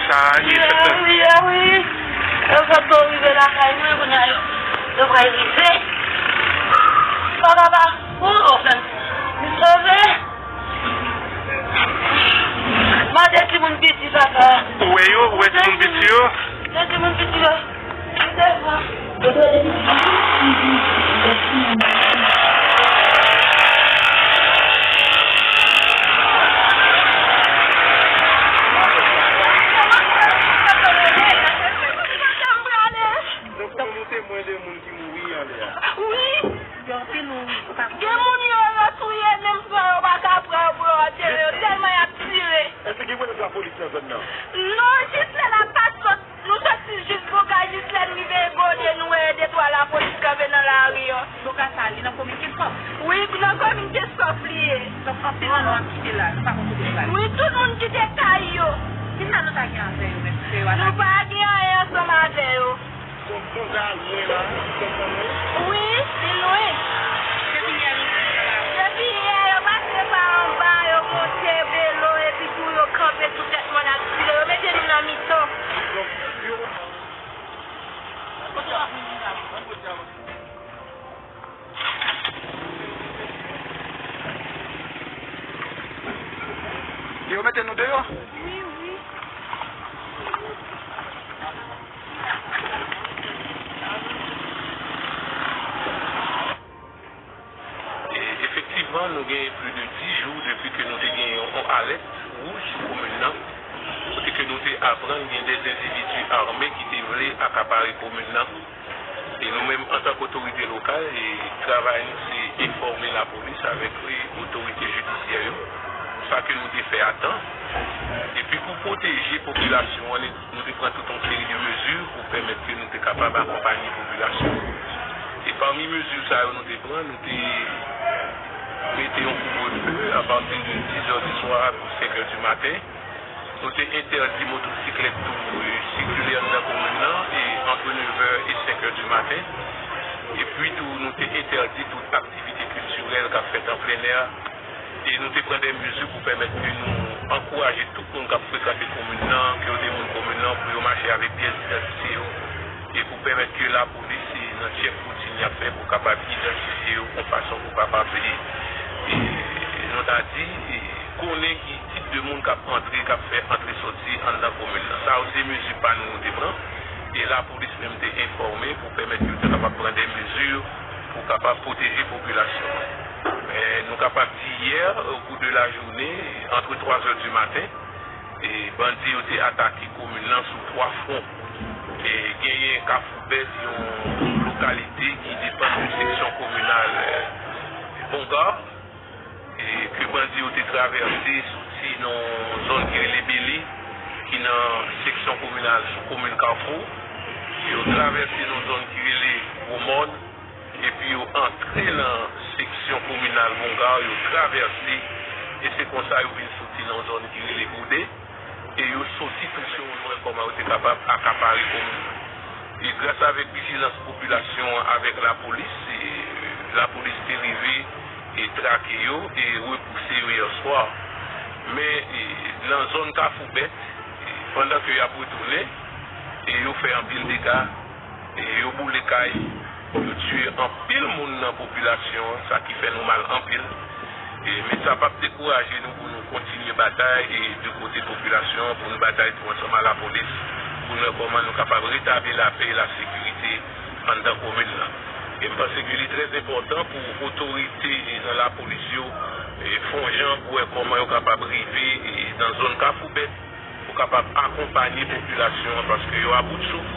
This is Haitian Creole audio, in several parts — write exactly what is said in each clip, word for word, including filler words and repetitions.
Sa e fèt la. Wi, wi, wi. Yo sot tou rive lakay mwen, kounye a yo, yo pral rive. Papa, papa. Ou, ou fè m sove. Mande timoun piti, papa. Ou wè yo? Ou wè timoun piti yo? Mande timoun piti yo. Donk, nou temwen de moun ki mouri anlè a. Wi. Gen anpil moun, wi. Gen moun yo, yo touye, menm fran yo pa ka pran yo pou yo antere yo, tèlman y ap tire. Èske gen prezans lapolis nan zòn nan? Non, jis lè la pa sot. Nou soti jis Bongard, jis lè n rive Gode, nou wè de twa lapolis kanpe nan lari an. Bongard sa, li nan komin Kenskòf? Wi, nan komin Kenskòf li ye. Donk, anpil nan nou ap kite la, nou pa konn kote nou prale. Wi, tout moun kite kay yo. Kisa nou ta gen avè yo menm, ke yo atake? Nou pa gen anyen ansanm avè yo. Donk, Bongard lwen la, Bongard lwen? Wi, li lwen. Depi yè nou te la. Depi yè, yo pase pa anba, yo monte velo, epi tou yo kanpe sou tèt mòn ap tire. Yo mete nou nan mitan. Donk, yo. Yo mete nou deyò? Wi, wi. E, efektivman, nou gen plis de dis jou depi ke nou te gen yon, yon alèt wouj sou komin nan, kote ke nou te aprann gen de endividi ame ki te vle akapare komin nan. E nou menm, antanke otorite lokal, e travay nou se enfòme lapolis avèk, e, otorite jidisyè yo, sa ke nou te fè a tan. Epi pou pwoteje popilasyon an, nou te pran tout yon seri de mezi pou pèmèt ke nou te kapab akonpanye popilasyon an. E pami mezi sa yo nou te pran, nou te mete yon kouvrefe apati de dis è di swa pou senk è di maten. Nou te entèdi motosiklèt tou, e, sikile anndan komin nan, e, antre nevè e senk è di maten. Epi tou, nou te entèdi tout aktivite kiltirèl k ap fèt an plen è. E nou te pran de mezi pou pèmèt ke nou ankouraje tout moun k ap frekante komin nan, ke yo de moun komin nan, pou yo mache avèk pyès idantite yo, e pou pèmèt ke lapolis, e, nan tchèk woutin y ap fè, pou kapab idantifye yo yon fason pou kapab, e, e, nou ta di, e, konnen ki tip de moun k ap antre, k ap fè antre soti anndan komin nan. Sa yo se mezi pa nou nou te pran, e lapolis menm te enfòme pou pèmèt yo te kapab pran de mezi pou kapab pwoteje popilasyon an. Men, nou kapab di yè, o kou de lajounen, antre twa è di maten, e bandi yo te atake komin nan sou twa fwon. E genyen Kafou Bèt, yon lokalite ki depann de seksyon kominal, e, Bongard, e ke bandi yo te travèse soti nan zòn ki rele Bele, ki nan seksyon kominal sou komin Kafou. Yo travèse nan zòn ki rele Gwo Mòn, epi yo antre nan seksyon kominal Bongard, yo travèse, e se konsa yo vin soti nan zòn ki rele Gode, e yo soti tou sou yon lwen kòman yo te kapab akapare komin nan. E gras avèk vijilans popilasyon an avèk lapolis, e lapolis te rive e trake yo e repouse yo yè swa. Men, e, nan zòn Kafou Bèt, e, pandan ke y ap retounen, e yo fè anpil dega, e yo boule kay, yo tiye anpil moun nan popilasyon an, sa ki fè nou mal anpil. E, men sa p ap dekouraje nou pou nou kontinye batay, e, de kote popilasyon an, pou nou batay tou ansanm a lapolis, pou nou wè kòman nou kapab retabli lapè e lasekirite anndan komin nan. E m panse ke li trè enpòtan pou otorite, e, nan lapolis yo, e, fè yon jan pou wè kòman yo kapab rive, e, nan zòn Kafou Bèt, pou kapab akonpanye popilasyon an, paske yo a bout souf,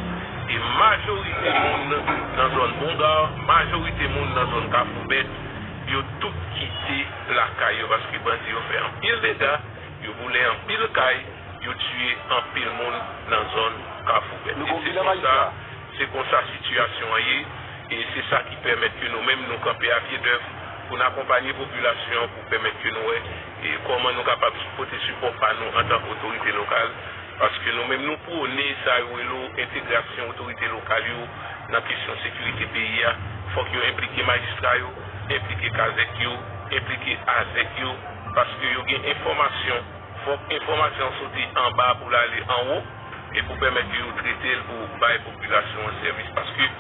e majorite moun nan zòn Bongard, majorite moun nan zòn Kafou Bèt, yo tout kite lakay yo, paske bandi yo fè anpil dega, yo boule anpil kay, yo tiye anpil moun nan zòn Kafou Bèt. E se konsa, se konsa sitiyasyon an ye, e se sa ki pèmèt ke nou menm nou kanpe a pye dèv pou n akonpanye popilasyon an, pou pèmèt ke nou wè, e, kòman nou kapab pote sipò pa nou antanke otorite lokal, paske nou menm nou pwone sa yo rele entegrasyon otorite lokal yo nan kesyon sekirite peyi a. Fòk yo enplike majistra yo, enplike kazèk yo, enplike azèk yo, paske yo gen enfòmasyon. Fòk enfòmasyon an soti anba pou l ale anwo. e pou pèmèt ke yo trete l pou bay popilasyon an sèvis. Paske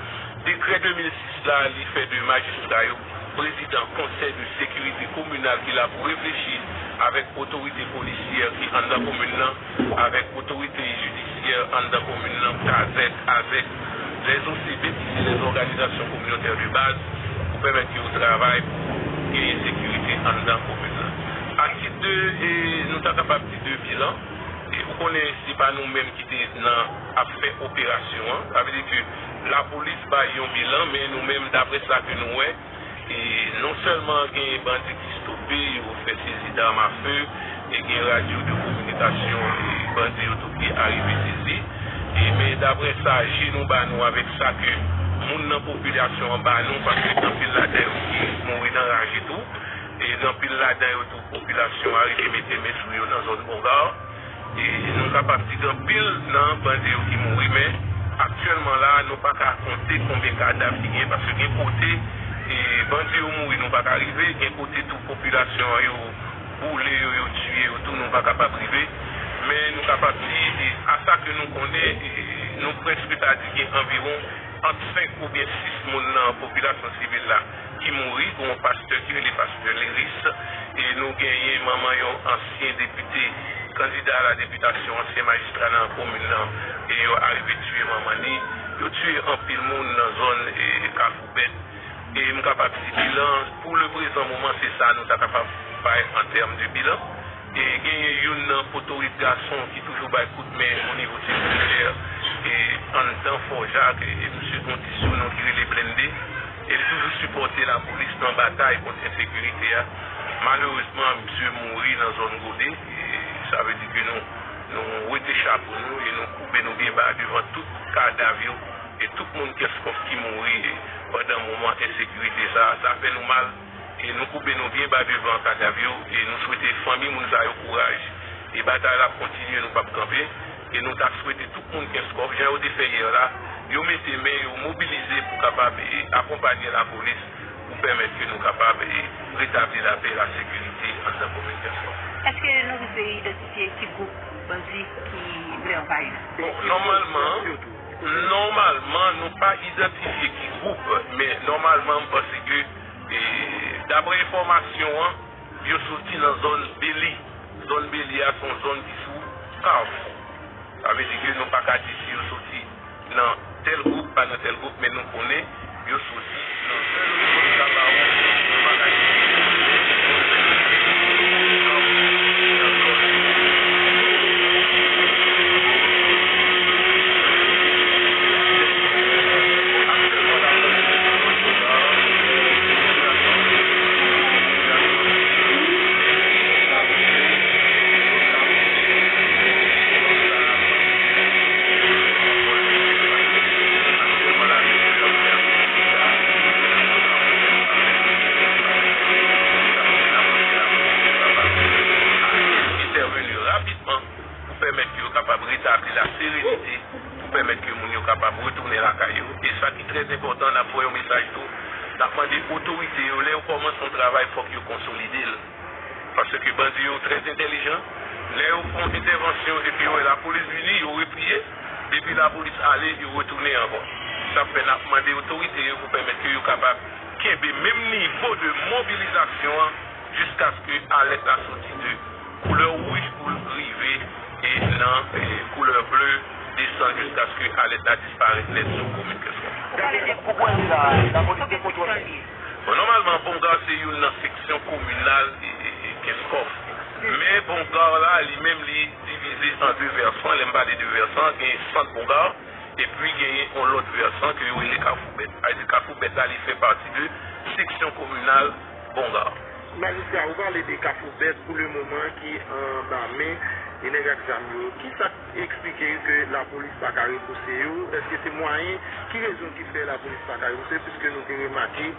dekrè de mil sis la, li fè de majistra yo prezidan konsèy de sekirite kominal ki la pou reflechi avèk otorite polisyè ki anndan komin nan, avèk otorite jidisyè anndan komin nan, kazèk, azèk, lèz O C B ki se lèz òganizasyon kominotè de baz, pou pèmèt ke yo travay pou genyen sekirite anndan komin nan. A tit de, e, nou ta kapab di de bilan, e ou konnen se pa nou menm ki te nan ap fè operasyon an. Sa vle di ke lapolis bay yon bilan, men nou menm, daprè sa ke nou wè, e non sèlman gen bandi ki stope, yo fè sezi dam a fe, e gen radyo de kominikasyon, e bandi yo tou ki arive sezi. E men daprè sa je nou ba nou avèk sa ke moun nan popilasyon an ba nou, paske gen anpil ladan yo ki mouri nan raje tou, e gen anpil ladan yo tou popilasyon arive mete men sou yo nan zòn Bonga. E nou kapab di gen anpil nan bandi yo ki mouri, men aktyèlman la, nou pa ka konte konbyen kadav ki gen, paske gen kote, e, bandi yo mouri, nou pa ka rive, gen kote tou popilasyon an yo boule yo, yo tiye yo tou, nou pa kapab rive. Men nou kapab di, e, a sa ke nou konnen, e, nou prèske ta di gen anviwon ant senk oubyen sis moun nan popilasyon sivil la ki mouri, gen yon pastè ki rele pastè Liris, e nou genyen manman yon ansyen depite, kandida a la depitasyon, ansyen majistra nan komin nan, e yo arive tiye manman ni. Yo tiye anpil moun nan zòn, e, Kafou Bèt. E m kapab di bilan, pou le prezan moman, se sa nou ta kapab bay an tèm de bilan. E genyen youn nan potorik gason ki toujou bay kout men o nivo sekirite, e anndan Fò Jak, e misye gon ti sinon ki rele Blende, e li toujou sipòte lapolis nan batay kont ensekirite a. Malerezman, misye mouri nan zòn Gode, e sa vle di ke nou, nou wete chapo nou e nou koube nou byen ba devan tout kadav yo e tout moun Kenskòf ki mouri pandan moman ensekirite sa a. Sa fè nou mal. E nou koube nou byen ba devan kadav yo, e nou swete fanmi moun sa yo kouraj. E batay la ap kontinye, nou p ap kanpe. E nou ta swete tout moun Kenskòf, jan yo te fè yè la, yo mete men yo, mobilize pou kapab, e, akonpaye lapolis pou pèmèt ke nou kapab, e, retabli lapè e lasekirite anndan komin Kenskòf. Èske nou rive idantifye ki gwoup bandi ki vle anvayi nou? Bon, nòmalman, nòmalman, nou pa idantifye ki gwoup, men nòmalman, m panse ke, e, daprè enfòmasyon an, yo soti nan zòn Beli. Zòn Beli a se yon zòn ki sou Kafou. Sa vle di ke nou pa ka di si yo soti nan tèl gwoup, pa nan tèl gwoup, men nou konnen yo soti nan zòn Kabawon, nou pa ka di si yo soti nan zòn entèveni rapidman pou pèmèt ke yo kapab retabli laserenite, pou pèmèt ke moun yo kapab retounen lakay yo. E sa ki trè enpòtan, n ap voye yon mesaj tou, n ap mande otorite yo, lè yo kòmanse yon travay, fòk yo konsolide l. Paske bandi yo trè entèlijan. Lè yo fè yon entèvansyon epi yo wè lapolis vini, yo repliye. Depi lapolis ale, yo retounen ankò. Sa fè n ap mande otorite yo pou pèmèt ke yo kapab kenbe menm nivo de mobilizasyon an jiskaske alèt la soti de koulè wouj pou l rive e nan, e, koulè ble, desann jiskaske alèt la disparèt nèt sou komin Kenskòf. Bon, nòmalman, Bonga se youn nan seksyon kominal, e, e, e, Kenskòf. Men Bonga la, li menm, li divize an de vèsan. Lè m pale de vèsan, gen sant Bonga, epi genyen yon lòt vèsan ke yo rele Kafou Bèt. Sa vle di Kafou Bèt la, li fè pati de seksyon kominal Bonga. Majistra, ou pale de Kafou Bèt pou le moman ki anba men e nèg ak zam yo. Kisa k eksplike ke lapolis pa ka repouse yo? Èske se mwayen? Ki rezon ki fè lapolis pa ka repouse? Piske nou te remake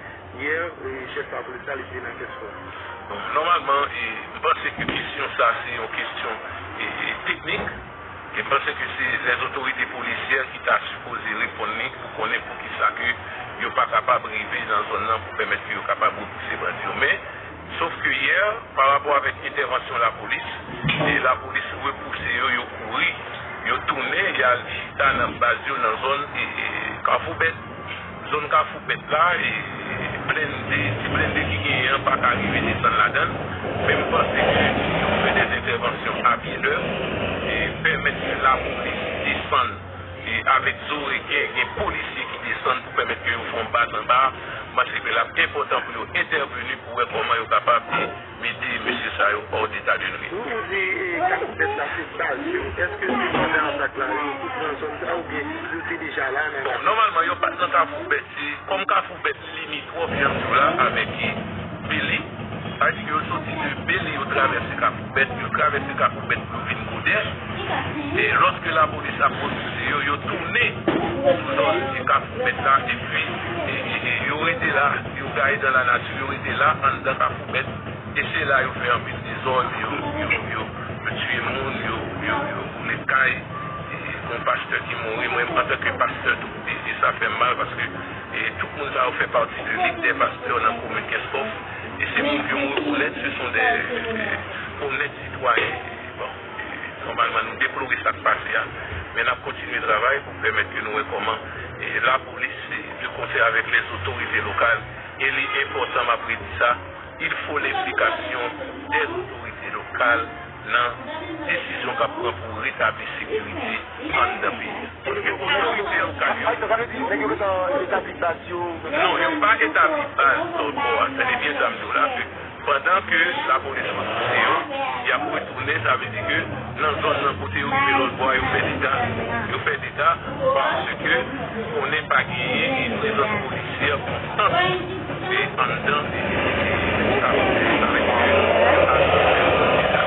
yè, e, chèf lapolis la, li te nan Kenskòf. Bon, nòmalman, e, m panse ke kesyon sa, se yon kesyon, e, e, teknik. E m panse ke se lèzotorite polisyè ki ta sipoze reponn li pou konnen poukisa ke yo pa kapab rive nan zòn nan pou pèmèt ke yo kapab repouse bandi yo. Men, sof ke yè, pa rapò avèk entèvansyon lapolis, e lapolis repouse yo, yo kouri, Yo tounen, y al chita nan baz yo nan zòn, e, e, Kafou Bèt. Zòn Kafou Bèt la, e, blende, ti blende ki genyen an pa ka rive desann ladan l. Men m panse ke yo fè dè entèvansyon a pye dèv e pèmèt ke lapolis desann, e, avèk zo reken, gen polisye ki desann pou pèmèt ke yo fè yon baz anba a. M panse ke l ap enpòtan pou yo entèveni pou wè kòman yo kapab, e, mete mesye sa yo hors d'état de nuire. Ou di, e, Kafou Bèt la se baz yo. Èske se pandan atak la yo te pran zòn sa oubyen yo te deja la nan Kafou Bèt? Bon, nòmalman, yo pa t nan Kafou Bèt. Se kòm Kafou Bèt limitwòf, jan m di w la, avèk, e, Bèlè. Sa vle di ke yo soti de Bèlè, yo travèse Kafou Bèt, yo travèse Kafou Bèt pou yo vin Goudè. E lòske lapolis ap repouse yo, yo tounen sou zòn Kafou Bèt la, epi, e, e, e, yo rete la, yo gaye dan lanati, yo rete la, anndan Kafou Bèt. E se la yo fè anpil dezòd, yo, yo, yo, yo tiye moun, yo, yo, yo boule kay. E, e, gon pastè ki mouri, mwen, antanke pastè tou, e, e sa fè m mal, paske, e, tout moun sa yo fè pati de lig dè pastè nan komin Kenskòf. E se moun ke m rekonèt, se son dè, e, onèt sitwayen. Bon, e, nòmalman, nou deplore sa k pase a, men n ap kontinye travay pou pèmèt ke nou wè kòman, e, lapolis, e, de konsè avèk lèzotorite lokal, e li enpòtan, m ap redi sa, il faut l'implication des autorités locales nan desizyon k ap pran pou retabli sekirite anndan peyi a. Paske otorite lokal yo... Sa vle di, nèg yo gentan etabli baz yo? Non, yo pa etabli baz sou bò a. Tande byen sa m di w la, ke pandan ke lapolis repouse yo, y ap retounen, sa vle di ke nan zòn nan kote yo rive lòt bò a, yo fè dega, yo fè dega, paske konnen pa genyen prezans polisyè konstan. Se anndan, e, e, e, sa vle di ke,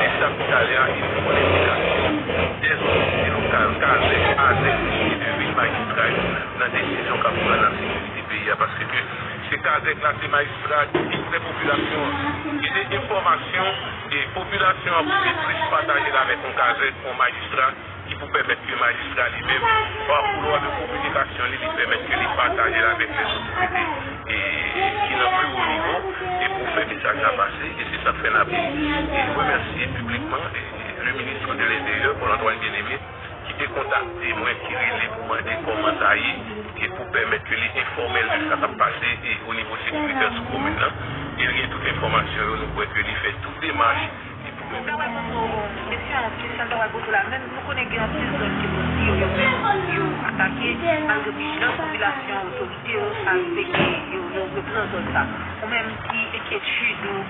e, sa ki talè a, il faut l'implication des autorités locales, kazèk, azèk, e de vil, majistra yo nan desizyon k ap pran nan sekirite peyi a, paske ke se kazèk la, se majistra ki prè popilasyon an, ki gen enfòmasyon, e popilasyon an pou li plis pataje l avèk yon kazèk, yon majistra, ki pou pèmèt ke majistra li menm, pa koulwa de kominikasyon li, li pèmèt ke li pataje l avèk lèzotorite, e, ki nan pi wo nivo, e pou fè mesaj la pase, e se sa k fè n ap, e, remèsye piblikman, e, le ministre de l'Intérieur, Paul Antoine Bien-Aimé, ki te kontakte mwen, ki rele pou mande kòman sa ye, e pou pèmèt ke li enfòme l de sa k ap pase, e o nivo sekiritè sou komin nan, e l gen tout enfòmasyon yo, nou kwè ke li fè tout demach, e pou nou. Mwen ta pral poze w, mesye, yon kesyon, ta pral poze w la menm. Nou konnen gen anpil zòn ke bandi yo, yo menm, yo atake, malgre vijilans popilasyon, otorite yo, sa rive ke yo, yo, yo pran zòn sa. Ou menm, ki enkyetid ou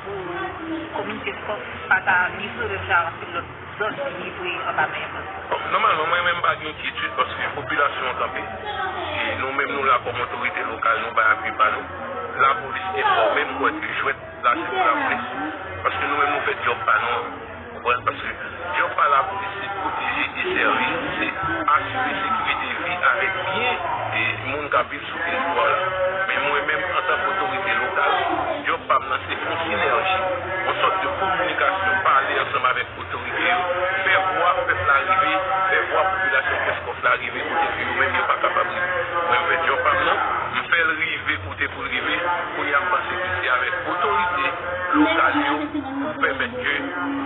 pou komin Kenskòf pa ta livre menm jan anpil lòt zòn ki livre anba men bandi? Bon, nòmalman, mwen menm pa gen enkyetid paske popilasyon an kanpe. E nou menm, nou la kòm otorite lokal, nou bay apui pa nou. Lapolis enfòme, m kwè ke jwèt la se pou lapolis. Paske nou menm, nou fè djòb pa nou an. Konprann? Paske djòb pa lapolis, se pwoteje e sèvi, se asire sekirite vi avèk byen e moun k ap viv sou teritwa la. Men mwen menm, antanke otorite lokal, djòb pa m nan se fè yon sinèji, yon sòt de kominikasyon, pale ansanm avèk otorite yo, fè vwa pèp la rive, fè vwa popilasyon Kenskòf la rive kote ke yo menm yo pa kapab rive. Mwen, m fè djòb pa m nan, m fè l rive kote pou l rive. Kounye a, m panse ke se avèk otorite lokal yo pou pèmèt ke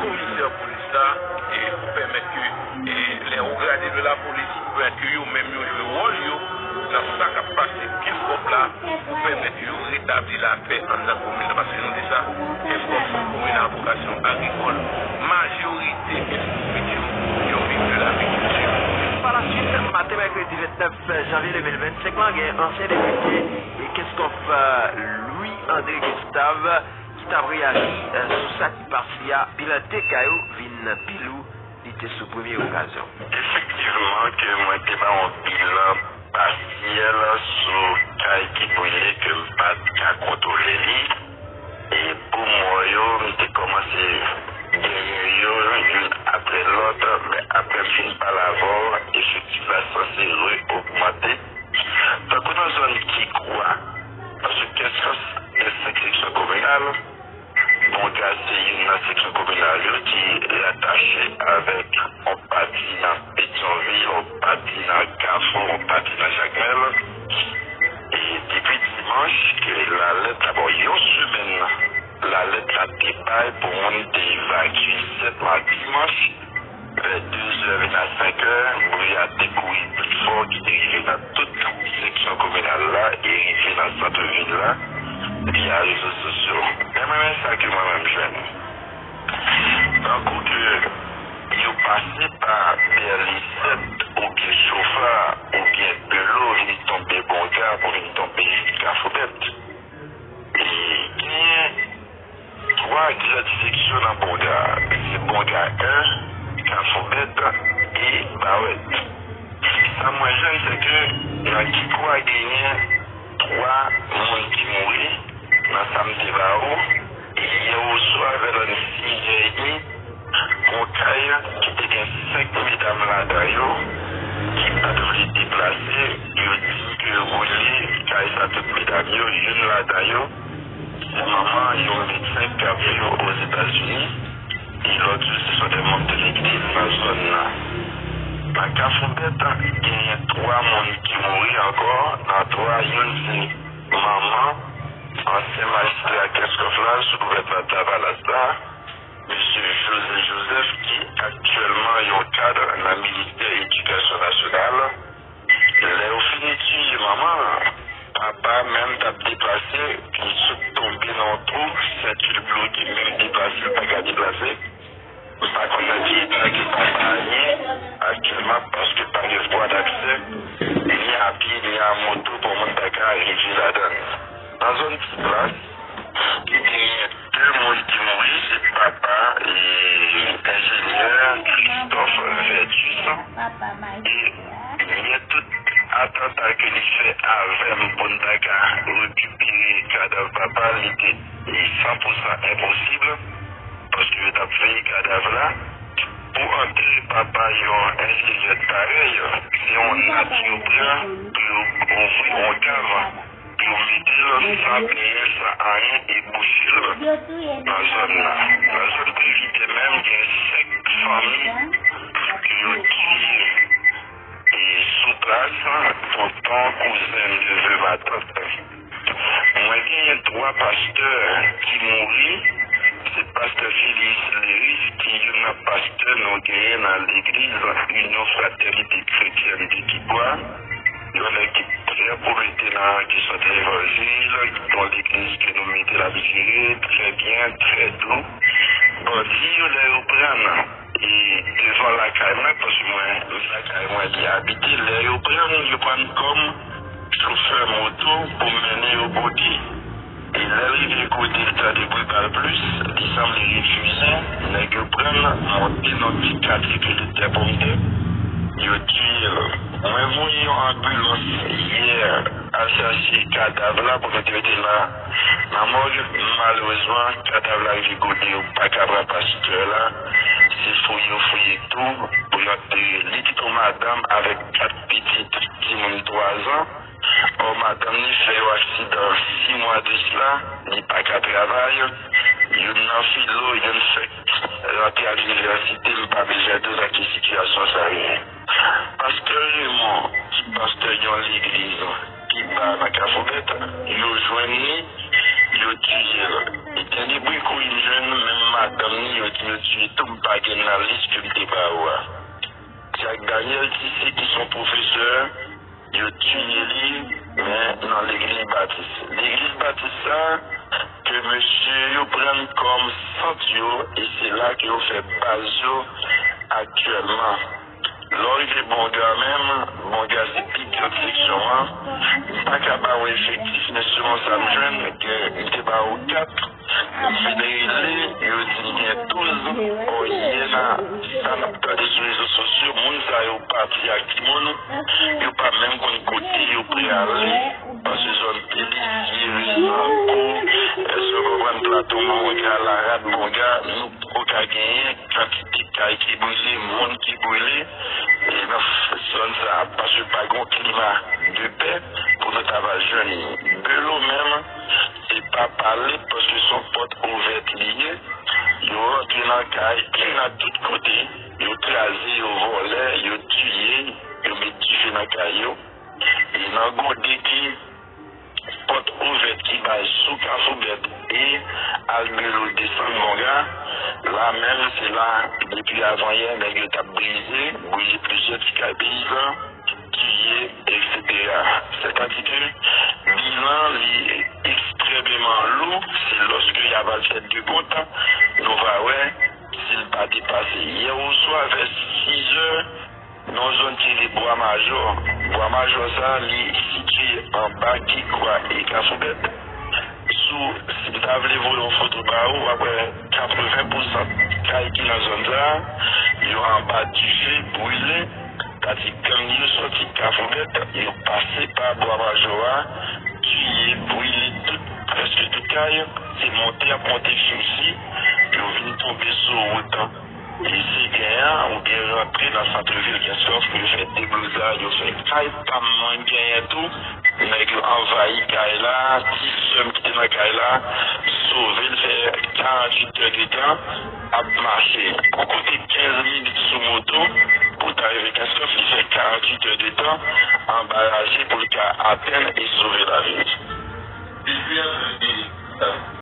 komisè polis la, e pou pèmèt ke, e, les hauts gradés de la police, pou pèmèt ke yo menm yo jwe wòl yo nan sa k ap pase Kenskòf la, pou pèmèt yo retabli lapè anndan komin nan, paske nou di sa, Kenskòf se yon komin a vokasyon agrikòl. Majorite Kenskòfit yo, yo viv de lagrikilti. Pa la swit, maten mèkredi vennèf janvye de mil vennsenk lan, gen ansyen depite Kenskòf, Louis André Gustave, ki t ap reyaji, eh, sou sa ki pase a, bilan dega yo vin pi lou li te sou premye okazyon. Efektivman ke mwen te ba yon bilan pasyèl sou kay ki brile ke m pa t ka kontwole li. E pou mò yo, m te kòmanse genyen yo youn apre lòt, men apre m fin pale avè w, efektif la sanse re-ogmante. Tankou nan zòn Kikwa, paske Kenskòf gen senk seksyon kominal, Bon, Gras se youn nan seksyon kominal yo ki ratache avèk yon pati nan Petyonvil, yon pati nan Kafou, yon pati nan Jakmèl. E depi dimanch ke lalèt la, bon, yon semèn lalèt la te bay pou moun te evakye sètman dimanch. Vè de zè vin a senk è, bri a te kouri pli fò ki te rive nan tout seksyon kominal la e rive nan sant vil la via rezo sosyo. Men mwen, men sa ke mwen menm jwenn. Tankou ke yo pase pa Bèlisèt oubyen Chofa oubyen Belo vin tonbe Bonga pou vin tonbe Kafoubèt. E genyen twa gran direksyon nan Bonga. Se Bonga en, Kafoubèt e Bawèt. Sa mwen jwenn, se ke nan Gigwa genyen twa moun ki mouri nan sa m te ba ou. E yè oswa, vè lòn sis è edmi, yon kay ki te gen senk medam ladan yo ki pa t vle deplase, yo di ke yo boule kay sa tout medam yo, youn ladan yo se manman yon medsen k ap viv Ozetazini, e lòt yo se son de manm de legliz nan zòn nan. Nan Kafoubèt, genyen twa moun ki mouri ankò, nan twa, youn se manman ansyen majistra Kenskòf la sou gouvènman Lavalas la, mesye José Joseph, ki aktyèlman yon kad nan ministè edikasyon nasyonal. Lè yo fini tiye manman an, papa menm t ap deplase, li sot tonbe nan yon twou, senti l bloke, menm deplase, l pa ka deplase. M pa konn nan ki eta ke papa a ye aktyèlman, paske pa gen vwa daksè, ni a pye, ni a moto, pou moun ta ka rive ladan l. Nan zòn Ti Plas, genyen de moun ki mouri, se papa e enjenyè Christophe Vertus. E lè tout atanta ke li fè avè m pou n ta ka rekipere kadav papa, li te san pou san enposib, paske yo t ap veye kadav la. Pou antere papa yon enjenyè parèy, se yon nat yo pran pou yo ouvri yon kav, pou yo mete l san penyen, san anyen, e bouche l nan zòn nan. Nan zòn Privitè menm, gen senk fanmi ke yo tiye. E sou plas, tonton, kouzen, neve, matant. Mwen genyen twa pastè ki mouri. Se pastè Filius Léris, ki youn nan pastè nou genyen nan legliz Union Fraternité Chrétienne de Gigwa. Yon nèg ki trè pwomete nan kesyon de levanjil, yon legliz ke nou mete l ap jere trè byen, trè dou. Bandi yo, lè yo pran e devan lakay mwen, paske mwen, lakay mwen li abite, lè yo pran l, yo pran l kòm chofè moto pou mennen yo kote. E lè l rive kote l tande bri bal plis, li sanble refize, nèg yo pran l, monte nan ti katye ke li te pwomete, yo tiye l. Mwen voye yon anbilans yè al chache kadav la pou nou te mete l nan, nan mòg. Malerezman, kadav la rive kote yo pa ka pran pastè la. Se fouye yo fouye tou pou yo antere li. Li kite yon madanm avèk kat pitit timoun twa zan. Ò, madanm li fè yon aksidan sis mwa de sila, li pa ka travay. Youn nan filo, youn fèk rantre a linivèsite, m pa bezwen di w nan ki sitiyasyon sa rive. Pastè Raymond, ki pastè yon legliz ki ba nan Kafoubèt, yo jwenn li, yo tiye l. E gen de bri kouri m jwenn, menm madanm li, yo di yo tiye tou, m pa gen nan lis ke m te ba ou a. Jack Daniel Tissé, ki se yon pwofesè, yo tiye li, men nan legliz batis. Legliz batis sa, ke mesye yo pran kòm sant yo, e se la ke yo fè baz yo aktyèlman. Lè w rive Bonga menm, Bonga se pi gran seksyon an. M pa ka ba w efektif, men selon sa m jwenn, ke m te ba w kat, m fin rele, yo di m gen douz. Ò, yè la, sa n ap tande sou rezo sosyo, moun sa yo pati ak timoun, yo pa menm konn kote yo prale, paske zòn Pelisye, Rizankou, èske w konprann, Plato Bonga, Larad Bonga, nou poko ka genyen kantite kay ki brile, moun ki brile, e nan zòn sa a, paske pa gen yon klima de pè pou nou ta va jwenn li. Belo menm, se pa pale, paske se yon pòt ouvèt li ye. Yo rantre nan kay, nan tout kote, yo kraze, yo vòlè, yo tiye, yo met dife nan kay yo. E nan Gode ki Pòt ouvèt ki bay sou Kafoubèt e al de lo desann Bonga, la menm se la depi avanyè nèg yo t ap brize, brile plizyè ti kay peyizan, tiye, etsetera. Sètadi ke bilan li ekstrèmeman lou, se lòske y ap al fè dekont, nou va wè si l pa depase. Yè oswa vè sizè, nan yon zòn ki rele Bwa Majò. Bwa Majò sa, li sitiye anba Kikwa e Kafoubèt. Sou, si m ta vle voye yon foto ba ou, w ap wè katreven pousan kay ki nan zòn sa, yo anba dife, brile. Sètadi gang yo sòti Kafoubèt, yo pase pa Bwa Majò a, tiye, brile tout, prèske tout kay, se monte y ap monte chimsi, yo vin tonbe sou wout. Li se genyen oubyen rantre nan santrevil Kenskòf pou yo fè deblozay, yo fè kay pa m mwen genyen tou. Nèg yo anvayi kay la, ti sè m ki te nan kay la, sove l fè karanntuit è de tan ap mache. Yon kote kenz minit sou moto pou ta rive Kenskòf, li fè karanntuit è de tan anbaraje pou l ka atenn e sove lavi l.